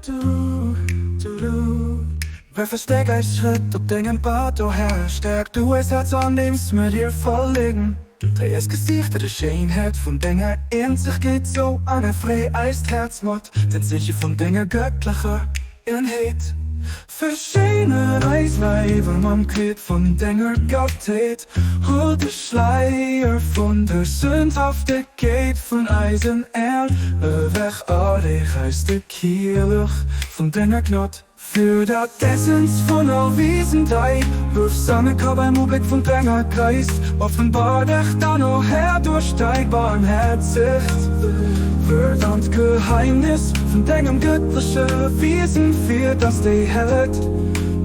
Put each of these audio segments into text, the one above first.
du, du, du. Befestig eis Schrëtt op dengem Pad, o Här, Stäerk du eis Häerz andeems mer dir follegen. Dréi eis Gesiichter der Schéinheet vun denger Eenzegkeet zou an erfree eist Häerz mat den Zeeche vun denger gëttlecher Eenheet. Verschéiner eis Leiwer mam Kleed vun denger Gottheet, Huel de Schleier vun der Sündhaftegkeet vun eisen Aen ewech a reech eis de Kielech vun denger Gnod. Für dat d'Essenz vun all Wiesen dei Luef-Sange ka beim Ubléck vun denger Greißt Offenbar dech dann, o Här, duerch dei Barmherzigt. Wërt an d'Geheimnis vun dengem gëttleche Wiesen, fir dass déi hellet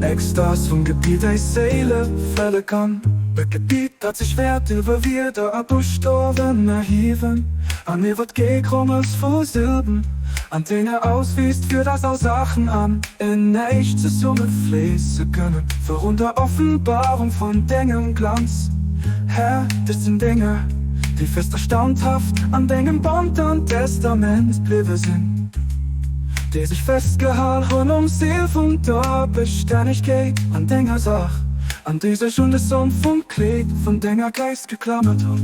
Extas vum Gebiet eis Séile fëlle kann. E Gebiet, dat sech wäert iwwer Wierder a Buschtawen erhiewen an iwwer d'Gekrommels vu Silben an Téiner auswiisst, fir dass all Saachen an en Näischt zesummefléisse kënnen virun der Offenbarung vun dengem Glanz. Här, dës sinn Denger, déi fest a standhaft an dengem Band an Testament bliwwe sinn, déi sech festgehal hunn um Zil vun der Bestännegkeet an denger Saach, an déi sech un de Som vum Kleed vun denger Gréisst geklammert hunn.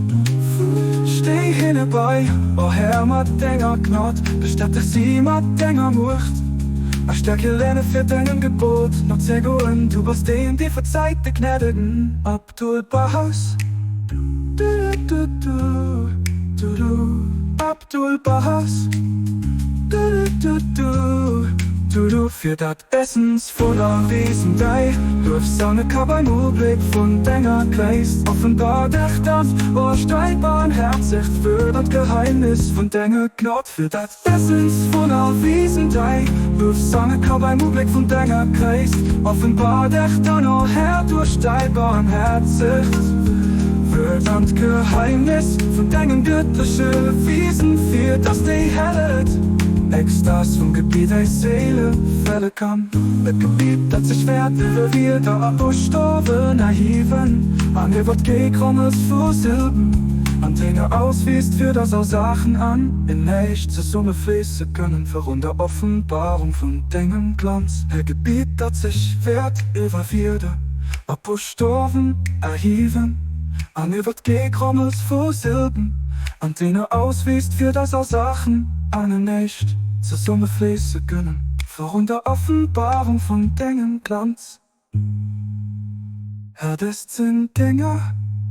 Stéi hinne bei, o Här, mat denger Gnod, bestäteg si mat denger Muecht, a stäerk hir Lehne fir dengem Gebot nozegoen. Du bass deen, dee verzeit, de Gnädegen. Abdul Bahas, du du du du du Abdul Bahas, du du du du du Fir dat Essens voller Wesen däi Luefsange ka beim Ubléck vun denger Gréisst offenbar dech dat Ohrstei barmherzigt für dat Geheimnis vun denger Gnod Fir dat Essens vun all Wesen däi Luefsange ka beim Ubléck vun denger Gréisst offenbar dech dann, o Här, duerch däi Barmherzigt Wuert an d'Geheimnis vun dengem gëttleche Wiesen fir dass déi hellet Extas vum Gebiet eis Séile fëlle kann. Et Gebiet, dat sech wäert iwwer Wierder a Buschtawen erhiewen an iwwer d'Gekrommels vu Silben an Téiner auswiisst, fir dass all Saachen an en Näischt zesummefléisse kënnen virun der Offenbarung vun dengem Glanz. E Gebiet, dat sech wäert iwwer Wierder a Buschtawen erhiewen an iwwer d'Gekrommels vu Silben an Téiner auswiisst, fir dass all Saachen an en Näischt zesummefléisse kënnen virun der Offenbarung vun dengem Glanz. Herr, dëst sinn Dénger,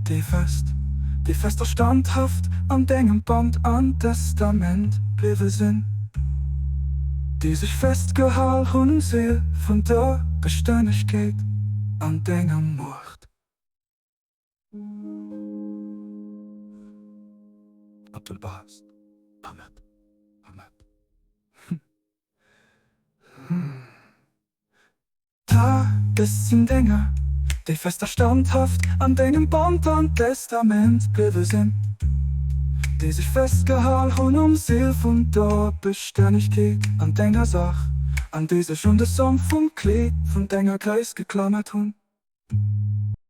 déi fest, déi fest a standhaft an dengem Band an Testament bliwwe sinn, déi sech festgehal hunn um Seel vun der Bestännegkeet an denger Muecht. Abdul-Bahas, Ahmed, Ahmed. Da, dëst sinn Dénger, déi fest a standhaft an dengem Band an Testament bliwwe sinn, déi sech festgehal hunn um Seel vun der Bestännegkeet an denger Saach, an déi sech un de Som vum Kleed vun denger Gréisst geklammert hunn.